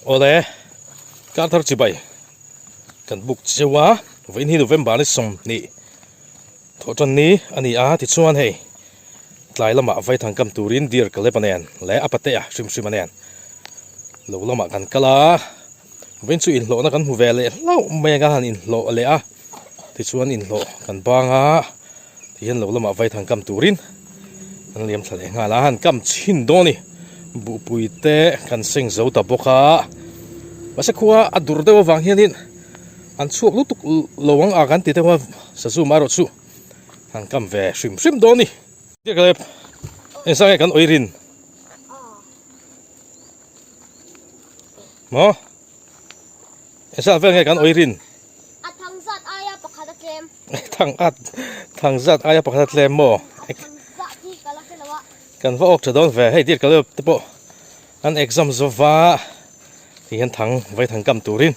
Awle, kar thar chibai kan buk cheu a, vawiin hi November ni 20 thawhtan ni a ni a, tichuan hei tlai lamah vaithang kam turin deer Caleb-a nen leh a patea hrim hrima nen lo lamah kan kal a, vawiin chu inhlawhna kan hmu ve leh hlauh mai a, kan han inhlawh leh a, tichuan inhlawh kan bang a. Tihian lo lamah vaithang kam turin an liam thla leh nghal a, han kam chhin dawn a ni. Buhpui te kan seng zo ta bawk a, mahse khua a dur deuh avang hianin an chhuak lutuk lo ang a kan ti deuh a, sazu mah erawh chu han kam ve hrim hrim dawn a ni. Diak leh engzah nge kan awirin? Maw? Engzah vel nge kan awirin? A thang zat aia pakhat a tlem. Thang at thang zat aia pakhat a tlem maw? A thang zat hi ka la hre lo a. Kan va awk tha dawn ve hei dir ka lep te pawh an exam zo va ti hian thang vai thang kam turin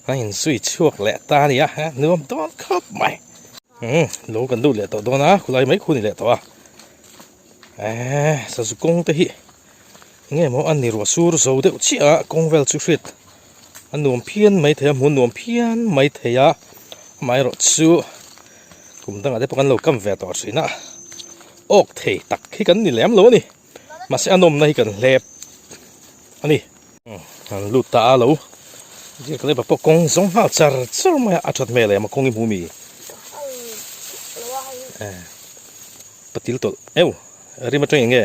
an in zui chhuak leh ta a ni a nuam dawn khawp mai. Umm lo kan lut leh tawh dawn a khulai mai khu ni leh tawh a eh sazu kawng te hi enge maw an ni ruah sur zo deuh chiah a kawng vel chu hriat A nuam phian mai thei a, hmun nuam phian mai thei a, amaherawh chu kum dangah te pawh kan lo kam ve tawh thin a, awk thei tak hi kan ni lem lo a ni, mahse a nawmna hi kan hlep a ni. An lut ta a lo, zir ka pawh kawng zawng nghal char char mai a, a that hmel em a kawng i hmu mi? Patil tawlh eu rim atang eng nge?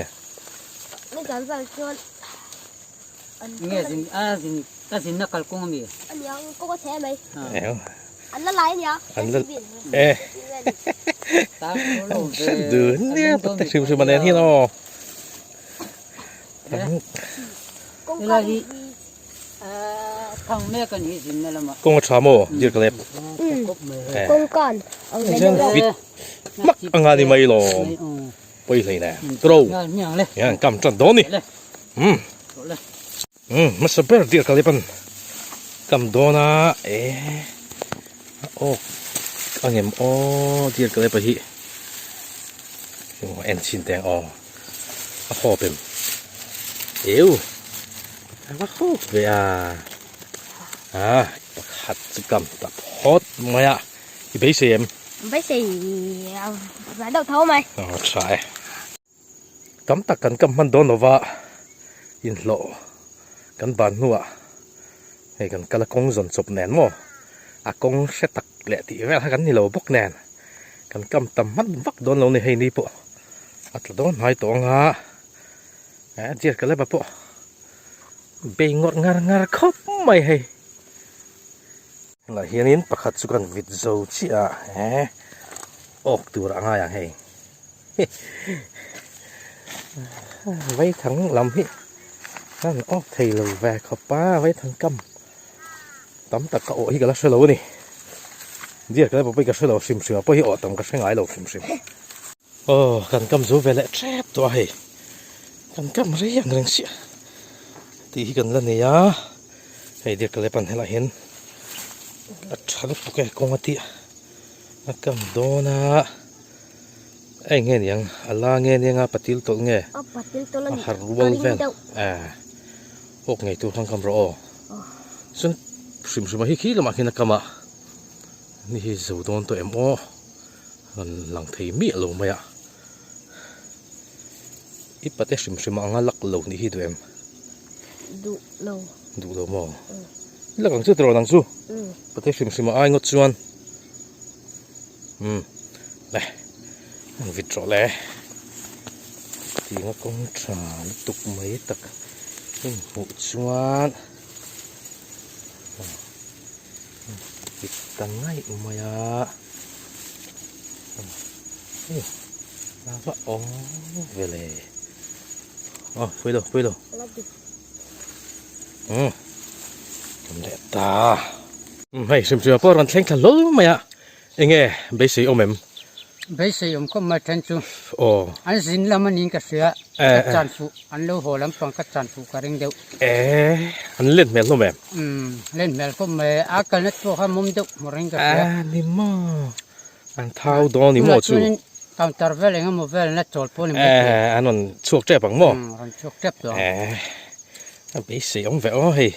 Nge zin a zin ka zin na kalkawng ami? Aniang kawng a chhe mai. An la lai ania. An la e. Dun nia pate hrim hrim anen hian aw. Kawng hi thang mek an hi zin na lama. Kawng a tha maw dir ka lep. Kawng kan. Mak anga ni mai lawm. Pawi hlei ne. Tro. Hian kam tan dawn ni. Umm umm hmasa ber dir ka lep an kam dawn a e awk a ngem aw dir ka lep a hi en chhin teng aw a hawp em eu a va hawp ve a a pakhat chu kam ta phawt mai a i beisei em beisei a va deuh tho mai aw tha e. Tam tak kan kam hman dawn lova inhlawh kan ban hnuah hei kan kal a kawng zawn chawp nen maw a kawng hre tak leh tih vel kha kan ni lo bawk nen kan kam tam hman vak dawn lo ni hei ni pawh a tla dawn hnai tawh ang a eh dear Caleb-a pawh bei ngawrh ngar ngar khawp mai hei tunah hianin pakhat chu kan vit zo chiah a eh awk tur a ngai ang hei. Vaithang lam hi an awk thei lo ve khawp a vaithang kam tam tak ka awh hi ka la hre lo a ni dear ka la pawh ka hre lo hrim hrim a pawh hi awh tam ka hre ngai lo hrim hrim aw kan kam zo ve leh tep tawh a hei kan kam rei ang reng chiah tih hi kan la nei a hei dear ka la pan helaiah hian a tha lutuk e kawng a tih a kam dawn a. Eng nge niang a la nge niang a patil tawlh nge A patil tawlh a a ni har ka rual ring vel deuh eh awk ngei tur khan kam rawh aw chuan hrim hrim a hi khi lamah khian a kam a ni hi zo dawn tawh em aw rawn lang thei miah lo mai a i pate hrim hrim anga lak lo nih hi duh em duh lo duh lo maw i lak ang chu tiraw nang chu pate hrim hrim a ai ngawt chuan. Umm le an vit rawh le tinga kawng tha lutuk mai tak in hmuh chuan vit ta ngaih mai a hei a va awm ve le aw pui lo pui lo umm kan leh ta umm hei hrim hrim ah pawh a rawn thleng thla hlawl mai a. Enge beisei awm em? Beisei awm khawp mai then chu. Aw. An zin lam anin ka hria. Ka chan fuh, an lo haw lampang ka chan fuh ka ring deuh. Eh, an len hmel hlawm em? Umm, len hmel khawp mai. A kalna pawh kha mawm deuh hmu ring ka hria. Eh, ni maw. An thau dawn ni maw chu. Tunah chuanin counter vel eng emaw vel na chawl pawh ni mai thei. Eh, an rawn chhuak tep ang maw? Umm, rawn chhuak tep tawh ang. Eh, a beisei awm ve aw hei.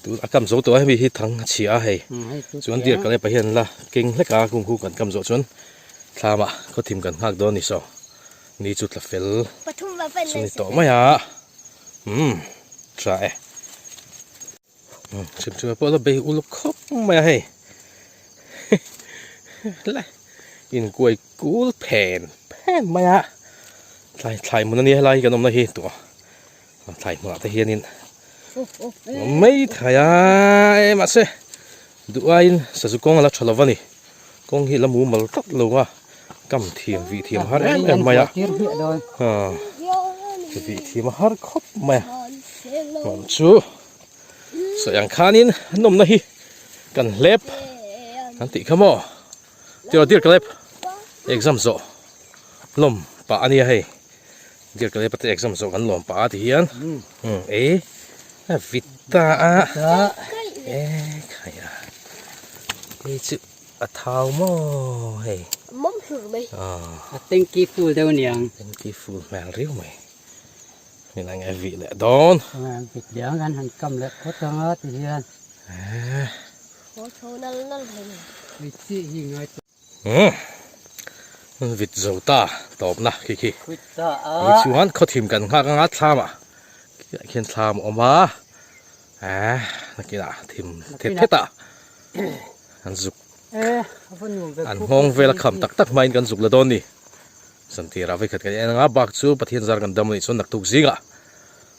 Tun a kam zo tawh a hemi hi thang a chhia a hei. Chuan deer ka lepa hian la keng hlek a kung khu kan kam zawh chuan thlam ah khaw thim kan nghak dawn a ni saw. Ni chu tla fel chu ni tawh mai a. Umm tha e. Umm hrim hrim ah pawh la bei uluk khawp mai a hei. La inkuai kul phen phen mai a. Thlai thlai hmun a nia helai hi kan awmna hi tawh. Thlai hmunah te hianin awm mai thei a e mahse duh aiin sazu kawng a la tha lo va ni kawng hi a la mumal tlat lo a kam thiam vih thiam har em em mai a vih thiam a har khawp mai a hmuam chu sawi ang khanin nawmna hi kan hlep an tih kha maw tiraw dear Caleb exam zawh lawm pah a nia hei. Dear ka lepa te exam zawh kan lawm pah a ti hian umm e a vit ta a e khai a hei chu a thau maw hei mawm hlur mai a tanky full deuh aniang tanky full hmel riau mai hei lai nge vih leh dawn vit leh ang an han kam leh phawt anga ti hian haw chho nal nal thei hei chiah hi ngai Umm vit zo ta tawpna khi khi ni chuan khawthim kan nghak anga thlam ah khiah khian thlam a awm a eh nakinah thim thet thet ah an zuk an nghawng vel a kham tak tak hmain kan zuk la dawn ni zantirah vawikhat kan en anga bak chu Pathian zar kan dam anih chuan naktuk zingah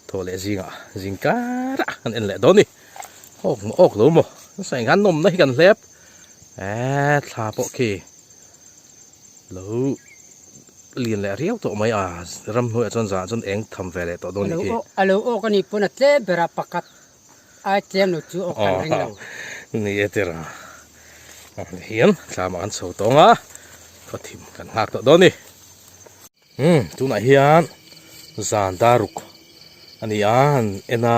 thaw leh zingah zing karah kan en leh dawn ni awk maw awk lo maw nasa engkhan nawmna hi kan hlep. Eee thla pawh khi lo lian leh riau tawh mai a ramhnuaiah chuan zanah chuan eng tham ve leh tawh dawn a nih khi. A lo awk a nih pawn a tlem ber a pakhat ai tlem lo chu awk kan ring lo. Ni e tira hian thla mah kan chho tawng a khaw thim kan nghak tawh dawn a ni. Umm tunah hian zan daruk a ni a han en a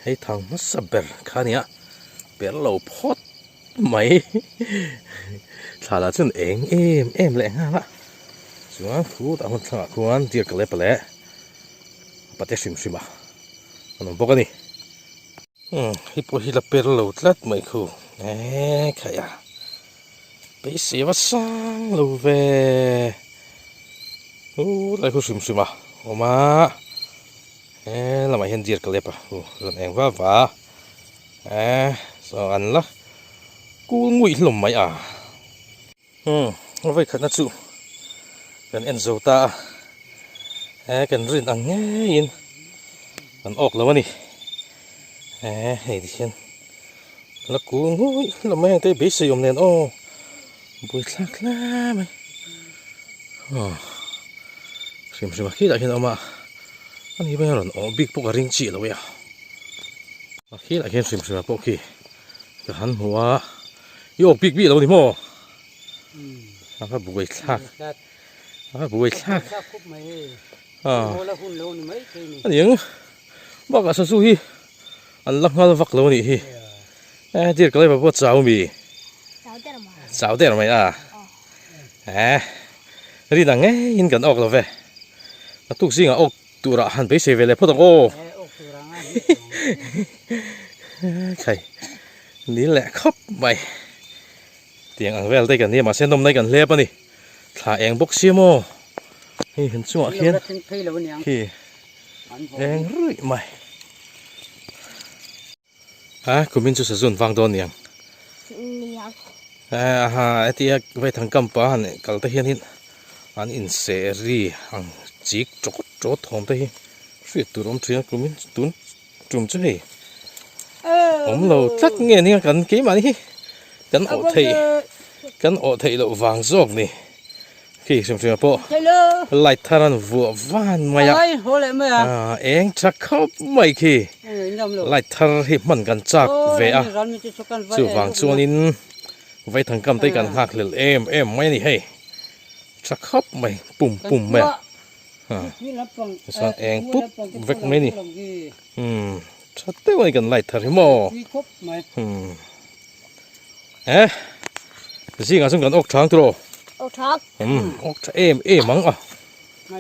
hei thang hmasa ber kha a nia per lo phawt mai thla lah chuan eng em em leh nghal a chuan khutah hmun thlangah khuan deer ka lep leh a pate hrim hrim a an awm bawk a ni umm hei pawh hi la per lo tlat mai khu eee khaih a. Beisei va sang lo ve u lai khu hrim hrim a awm a he lamah hian deer ka lep a u rawn eng va va eh saw an la kul nguih hlawm mai a umm a vawikhatna chu kan en zo ta a he kan rin ang ngeiin kan awk lo a ni eh hei ti hian. La kul ngawih hlawm mai ang te beisei awm nen aw buaithlak hle mai aw hrim hrim a khitah khian a awm a ani pawh hian rawn awh bik pawh ka ring chiah lo e a a khitah khian hrim hrim a pawh khi ka han hmu a i awk bik bik lo ni maw a va buaithlak a va buaithlak a ni ang bakah sazu hi An la nghal vak lo a nih hi. Eh dear ka laiva pawh chau mi. Chau der mai a. Eh rin ang ngeiin kan awk lo ve. A tuk zingah awk turah han beisei ve leh phawt ang aw. Khai ni leh khawp mai. Tiang ang vel te kan nia mahse nawmna hi kan hlep a ni. Thla eng bawk sia maw. Hei han chungah khian khi Eng ruih mai. A kumin chu sazun vang dawn niang. Niang. Eh aha hetia vaithang camp a han kal te hianin an inseh ri ang chik tawt tawt thawm te hi hriat tur awm thin a kumin tun tum chu hei awm lo tlat nge nia kan keimahni hi kan awh theih kan awh theih loh vang zawk ni. Khi hrim hrim ah pawh light thar an vuah van mai a eng tha khawp mai khi light thar hi hman kan chak ve a chuvang chuanin vaithang kam te hi kan nghak hlel em em mai a ni hei tha khawp mai pum pum mai a tichuan eng pup vek mai a ni umm tha deuh a ni kan light thar hi maw umm. Eh zingah chuan kan awk thang tur aw. Awk thang. Um awk tha em em ang a.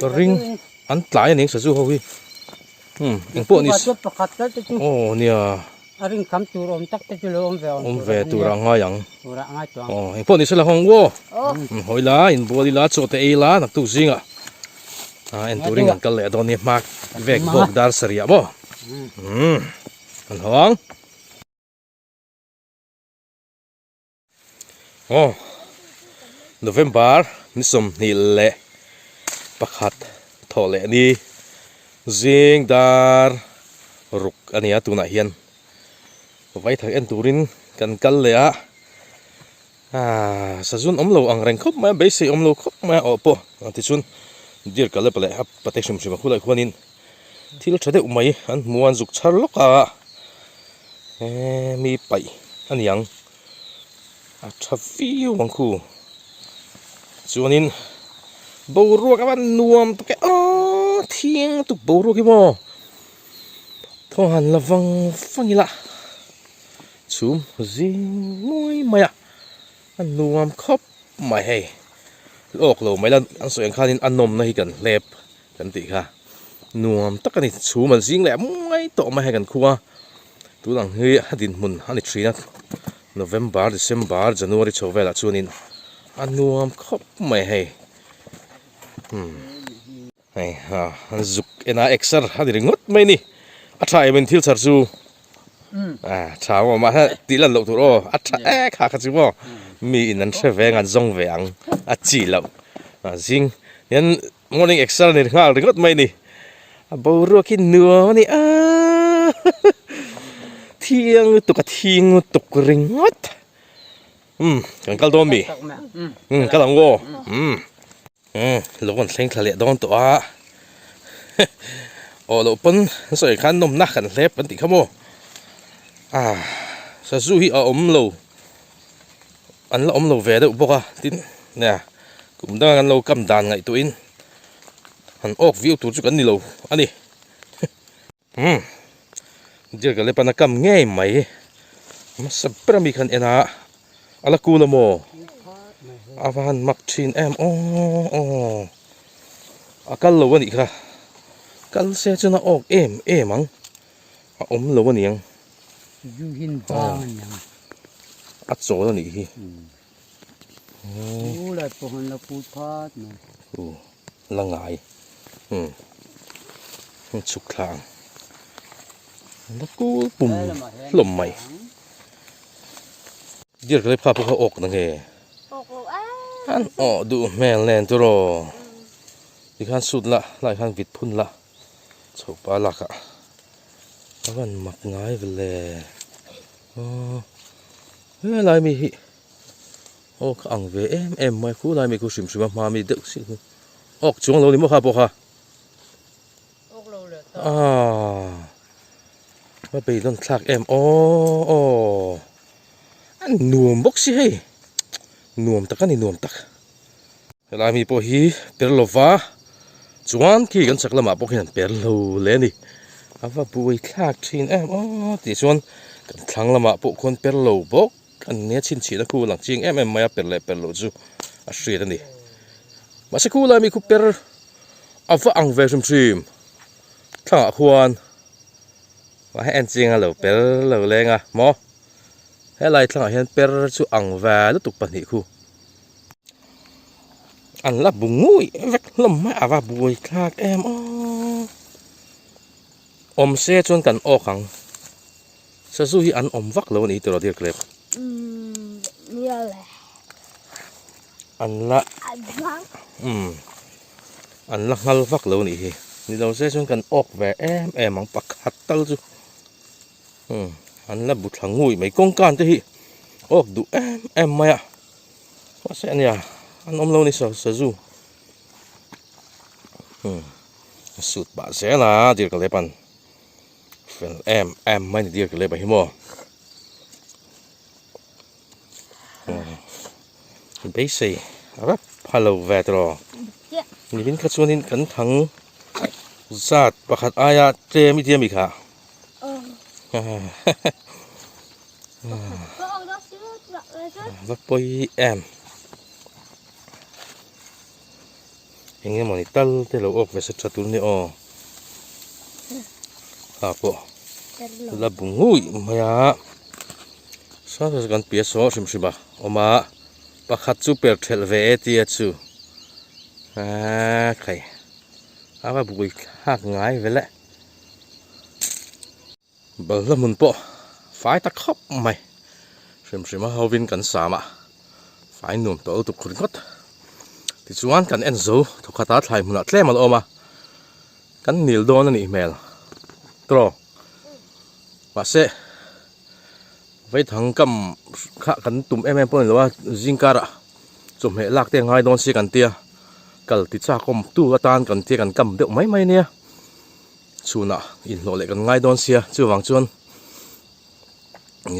Ka ring an tlai a ning sazu ho hi. Um eng pawh ni. Pakhat tal te chu. Aw nia. A rin kham tur awm tak te chu lo awm ve awm Awm ve tur a ngai ang. Tur a ngai tawh ang. Aw engpawh ni sela hawng aw. Hawi la inbual ila chaw te ei la naktuk zingah ah en turin kan kal leh dawn nia hma vek bawk dar sarih ah maw. Umm kan hawng. Aw November ni 21 thawh leh ni zing dar ruk a ni a tunah hian vaithak en turin kan kal leh a aaa sazun awm lo ang reng khawp mai a beisei awm lo khawp mai a awh pawh tichuan deer kalep leh a pate hrim hrim a khulai khuanin thil tha deuh mai an hmu a an zuk chhar lawk a eee mi paih a ni ang a tha viau ang khu chuanin boruak a van nuam tak e aw thiang lutuk boruak hi maw thaw han la vang vang ila chhum zing muai mai a a nuam khawp mai hei awk lo mai la an sawi ang khanin a nawmna hi kan hlep. Kan tih kha nuam tak a ni. Chhum an zing leh muai tawh mai hei kan khua. Tun ang hi a dinhmun a ni thin a. November, December, January chho velah chuanin a nuam khawp mai hei. Umm hei ha an zuk en a exer a ni ringawt mai ni. A tha em in thil chhar chu. A tha maw mahse tih lan loh tur aw a tha ek ha kha chu maw mi in an hre ve ang an zawng ve ang a chi loh zing hian. Morning exer ni nghal ringawt mai ni. A boruak hi nuam a ni a thiang lutuk a thing lutuk ringawt. Umm kan kal dawn mi? Umm kal ang aw. Umm umm lo kan thleng thla leh dawn tawh a. Aw loh pawn an sawi khan nawmna kan hlep an tih kha maw. Ah sazu hi a awm lo. An la awm lo ve deuh bawk a tin nia kum danga kan lo kam dan ngaihtuahin han awk viau tur chu kan ni lo a ni umm deer ka lepan a kam ngei mai hmasa ber ami khan en a a la kul a maw a va han mak thin em aw aw a kal lo a nih kha kal se chuan a awk em em ang a awm lo a niang. Zu hin vang a niang. A chawl a nih hi. Chu lai pawh han la put phat mai. U la ngai. Um chhuk thla ang. La kul pum hlawm mai. Dear ka lep kha pawh kha awk na nge. Awk lo a. An awh duh hmel nen turaw. Tikhan sut la lai khan vit phun la. Chho pa lakah a van mak ngai vele aw helai mi hi aw ka ang ve em em mai khulai mi khu hrim hrim a hma mi deuh si khu awk chuang lo ni maw kha pawh kha aaa a beidawn thlak em aw aw a nuam bawk si hei nuam tak a ni nuam tak. Helai mi pawh hi per lova chuan khi kan chak lamah pawh khian an per lo le a ni. A va buai thlak thin em aw tih chuan kan thlang lamah pawh khuan per lo bawk an nia chhinchhihna khu lang chiang em em mai a per leh per loh chu a hriat a ni. Mahse khu lai mi khu per a va ang ve hrim hrim thlangah khuan mahse en chiang a lo per lo leng a maw helai thlangah hian per chu ang ve lutuk pahnih khu. An la bu ngawih vek hlawm mai a va buai thlak em aw. Awm se chuan kan awk ang. Sazu hi an awm vak lo a ni tiraw dear Caleb. Umm nia le. An la umm an la nghal vak lo a nih hi. Ni lo se chuan kan awk ve em em ang pakhat tal chu. Umm an la bu thla ngawih mai kawngkan te hi awk duh em em mai a. Mahse ania an awm lo ni sa sazu umm a sut pah zel a deer ka lep an fel em em mai ni deer ka lep a hi maw umm beisei a rap pha lo ve tawh nimin kha chuanin kan thang zat pakhat aia tlem i tia mi kha. Va pawi em eng emaw ni tal te lo awk ve se tha tur ni aw ha pawh. La bu ngui mai a saw kan piah saw hrim hrim a awm a pakhat chu per thelh ve e tia chu aaa khai a va bui thlak ngai ve le balhla hmun pawh fai ta khawp mai hrim hrim a hovin kan sam a fai nuam tawh lutuk ringawt tichuan kan en zo thawkhat a thlai hmunah tlem a la awm a. Kan nil dawn a nih hmel tawh mahse vaithang kam kha kan tum em em pawh a ni lo a zing karah chawhmeh lak te a ngai dawn si kan tia kal ti chak awm tu atan kan tia kan kam deuh mai mai ania chhunah inhlawh leh kan ngai dawn sia chuvang chuan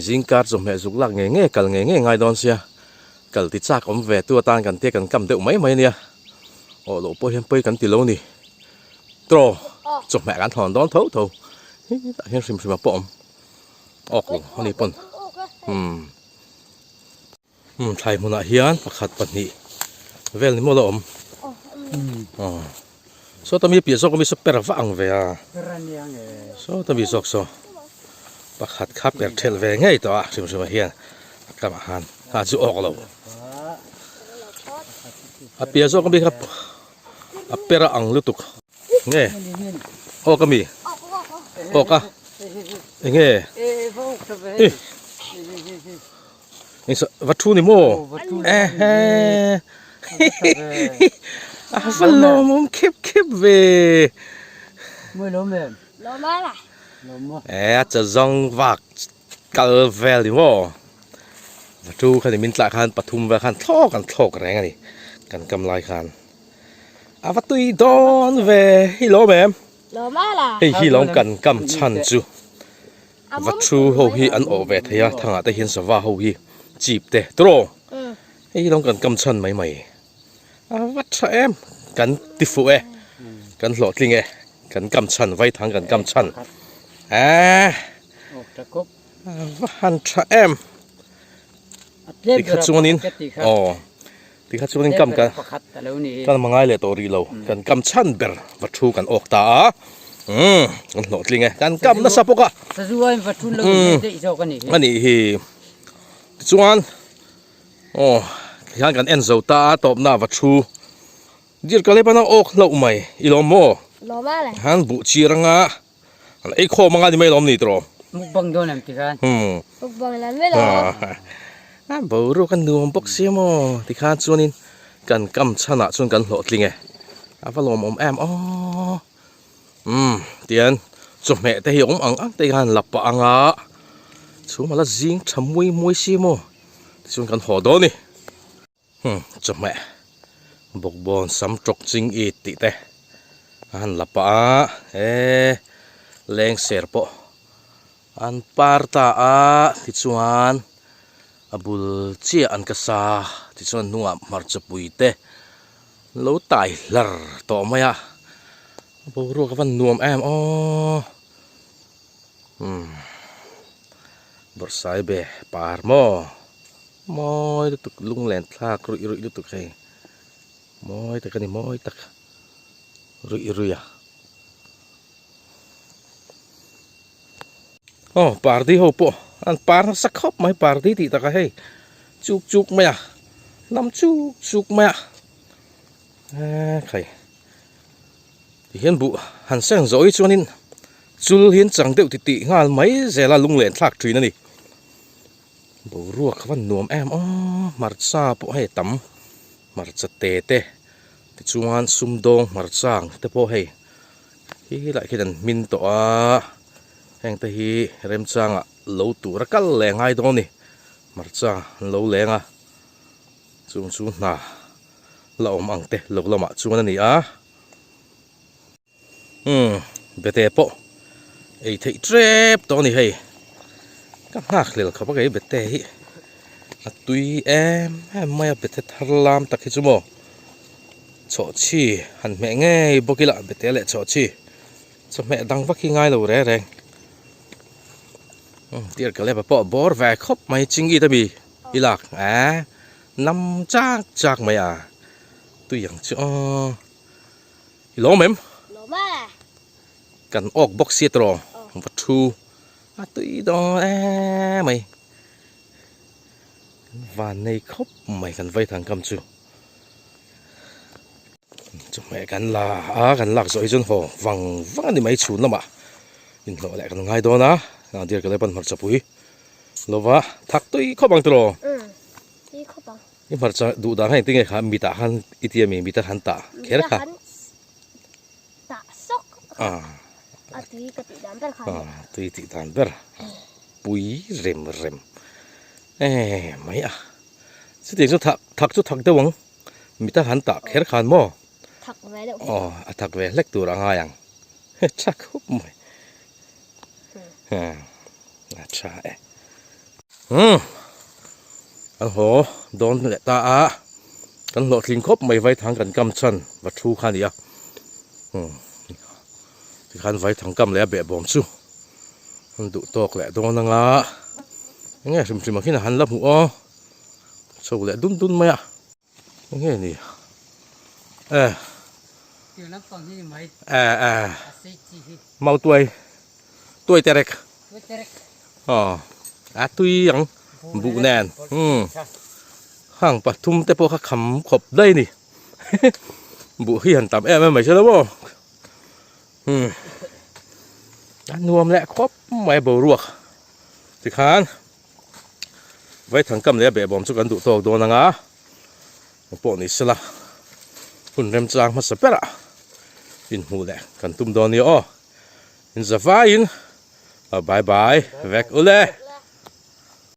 zing kar chawhmeh zuk lak ngei ngei kal ngei ngei ngai dawn sia kal ti chak awm ve tu atan kan tia kan kam deuh mai mai ania aw loh pawh hian pawi kan ti lo ni. Tawh chawhmeh kan thawn dawn tho tho hi tah hian hrim hrim a pawh awm awk lo a ni pawn umm umm thlai hmunah hian pakhat pahnih vel ni maw la awm aw sawta mi piah zawk ami saw per vah ang ve a sawta mi zawk saw pakhat kha per thelh ve ngei tawh a hrim hrim ah hian a kamah khan kha chu awk lo a piah zawk ami kha. A per a ang lutuk nge awk ami awk a enge va thu ni maw ehe a va lawmawm khep khep ve e a chazawng vak kal vel ni maw va thu kha ni min tlah khan pathum vel khan thlawk an thlawk reng a ni kan kam lai khan. A va tui dawn ve hi lawm em? Hei hi lawm kan kam chhan chu va thu ho hi an awh ve thei a thangah te hian sava ho hi chip te tawh hei hi lawm kan kam chhan mai mai a va tha em kan ti fuh e kan hlawhtling e kan kam chhan vaithang kan kam chhan eee a va han tha em tikha chuanin aw. Tikha chuanin kam ka kan mangai leh tawh rih lo, kan kam chhan ber va thu kan awk ta a, umm kan hlawh tling e, kan kam nasa bawk a, umm a nih hi, tichuan aw tikhian kan en zo ta a tawpna va thu dir ka lep a awk hlauh mai i lawm maw han buh chir anga An ei khawm anga ni mai lawm ni tawh. Mukbang dawn em tikhan. Hmm. Mukbang lam mai lawm. A boruak a nuam bawk sia maw tikhan chuanin kan kam chhanah chuan kan hlawhtling e. A va lawmawm em aw. Umm tian chawhmeh te hi awm ang ang te khan la pah anga chhum a la zing tha muai muai sia maw tichuan kan haw dawn a ni. Hmm chawhmeh bawkbawn sam tawk ching it tih te a han la pah a he lengser pawh an par ta a tichuan a bul chiah an ka sa tichuan hnungah hmarcha pui te an lo tai hlar tawh mai a boruak a van nuam em aw hmm bawrhsai be par maw. Mawi lutuk lunglen thlak ruih ruih lutuk hei mawi tak a ni mawi tak ruih ruih a aw party ho pawh an par nasa khawp mai party tih takah hei chuk chuk mai a lam chuk chuk mai a eee khai tihian buh han seng zawh hi chuanin chul hi an chang deuh titih nghal mai zel a lunglen thlak thin a ni. Boruak kha va nuam em aw hmarcha pawh hei a tam hmarcha te te tichuan sumdawng hmarcha ang te pawh hei hi helaiah khian an hmin tawh a heng te hi remchangah lo tur a kal leh ngai dawn a ni hmarcha an lo leng a chung chu hna la awm ang te lo lamah chuan a ni a. Umm bete pawh ei theih tep tawh a ni hei ka nghak hlel khawp a kei bete hi a tui em em mai a bete thar lam tak hi chu maw chhawhchhi han hmeh ngei bawk ila bete leh chhawhchhi chawhmeh dang vak hi ngai lo reng reng umm tir ka lep a pawh bawr ve khawp mai chingit a mi i lak eh nam chak chak mai a tui ang chu aw. I lawm em? Lawm a. Kan awk bawk sia tawh va thu. A tui dawn em mai. Kan van nei khawp mai kan vaithang kam chu. Chawhmeh kan la a, kan lak zawh hi chuan haw vang vang a ni mai chhun lamah inhlawh leh kan ngai dawn a, Nadir ka leh pan hmarchapui lova thak tui khawp ang tiraw? Tui khawp ang. I hmarcha duh dan kha engtin nge kha mitah khan i ti ami mitah khan tah kher kha? Mitah khan tah sawk kha a tui ka tih dan ber kha a nia. Tui tih dan ber pui rem rem em mai a, chutiang chu thak thak chu thak deuh ang. Mita han tah kher khan maw? Thak ve deuh. Aw, a thak ve hlek tur a ngai ang. Tha khup mai. A tha e. Umm. An haw dawn leh ta a. Kan hlawhtling khawp mai vaithang kan kam chhan va thu kha a ni a. Umm. Tikhan vaithang kam leh a behbawm chu an duh tawk leh dawn anga. Enge hrim hrim ang hian a han la hmuh aw. Chho leh dun dun mai a. Enge ni? Eh. Eh eh. Mau tuai. Tuai terek. Aw. A tui ang buh nen. Hmm. Hang pathum te pawh kha kham khawp daih ni. Buh hi han tam em em mai se lo maw. Hmm. A nuam leh khawp mai boruak. Tikhan Vaithangkam leh a behbawm chu kan duh tawk dawn anga pawh ni sela hun remchang hmasa berah inhmuh leh kan tum dawn nia aw. In za vaiin bye bye vek ule.